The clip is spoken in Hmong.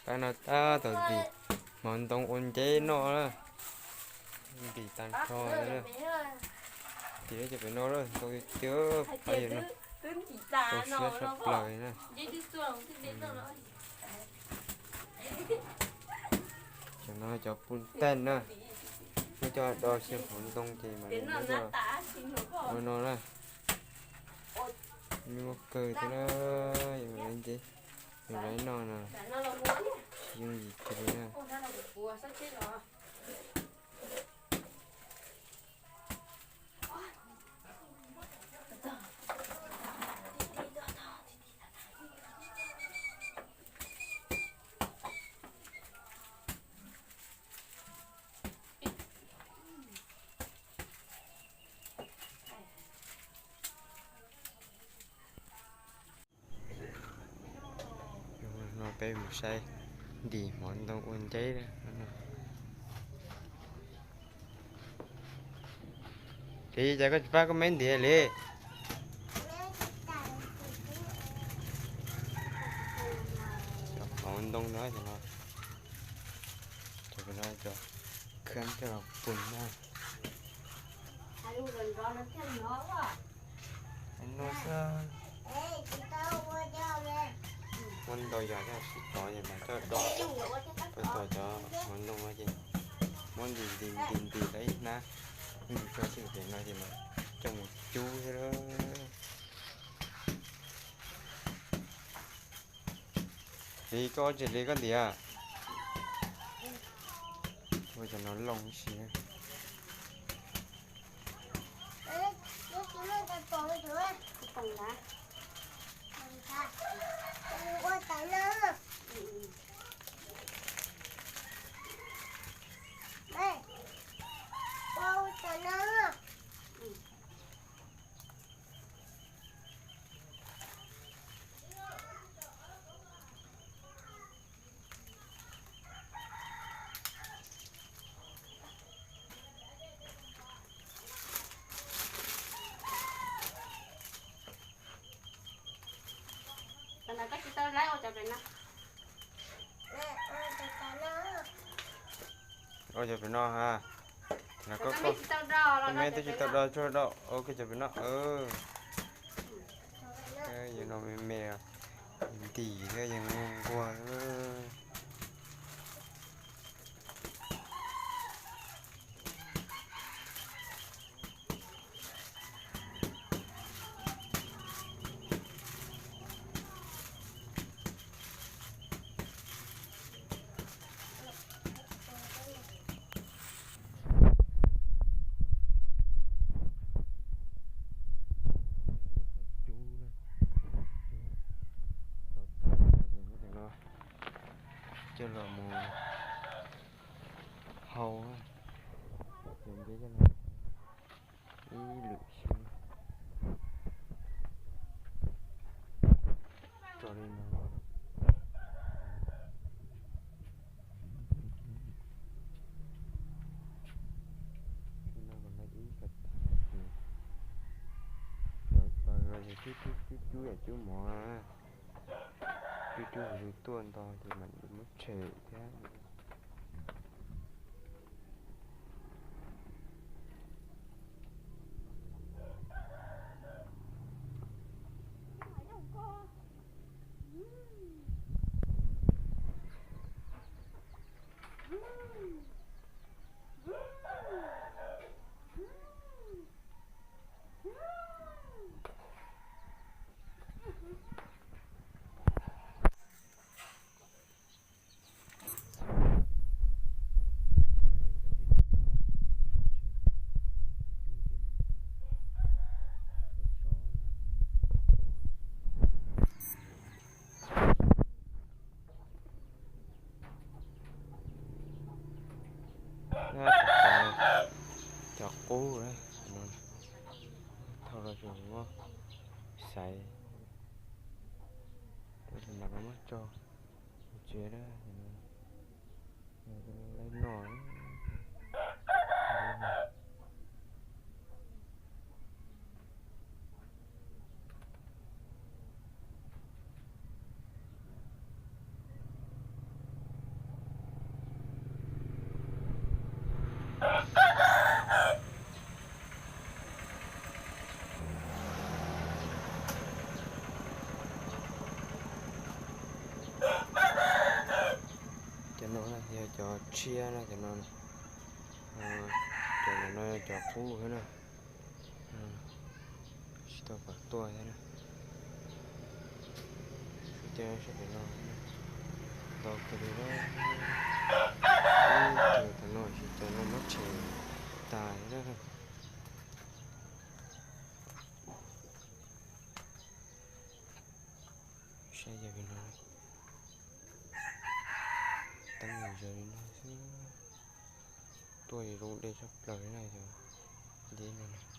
Pab no tab tom ntim hmoov ntoo ua nceb noj na. Ntim tag nrho na. Ntim cov pem no ntau tiag tiag, pab yawg no rau siab tshaj plaws na. Cov no cov pun tag na, muab coj do xyaw hmoov ntoo ces mam li muab coj ua no na. Nyuaj kawg thiab na, yus laiv nceb, yus laiv noj no tsis yooj yim kiag li na. No peb mus saib ntim hmoov ntoo ua nceb. Li cas koj tsis pab koj me ntim li? Cov hmoov ntoo no ces no, cov no cov khab coj los pun na. No xwb. Muab ntau yam coj sib tov ces mas coj do, coj tov cov hmoov ntoo no ces muab ntim ntim ntim ntim tau ib hnab, ntim tso tseg pem no ces mas coj mus cub xwb. Li koj ua tsis li koj ntiav. Ua cov no loo ib si. Ua cov pem no ha. Koj me twb tsis tau do tsuag do, ua cov pem no. Yus no me me, ntim thiab yus nquag nquag. Coj los mus hau, ib lwm xyoo tso li no. Ib ko taw, cub cub yam cub mov, cub cub hauv lwg tuaj nto ces mam li muab tshem thiab. Cov qub no, thauj los tseem muab xaiv, tab sis mas lawv muab tso tsev lawm, lawv noj. Cov tshiab na cov no, cov no cov qub thiab na, tsis tau kom tuaj thiab na. Sawv daws saib cov no, ntau kawg li na. Ib tug tom no, cov no muab tshem tas thiab na. Saib cov no, teeb yam zaws li no xwb. Tuaj zoo dej tshaj plaws li na cov dib no.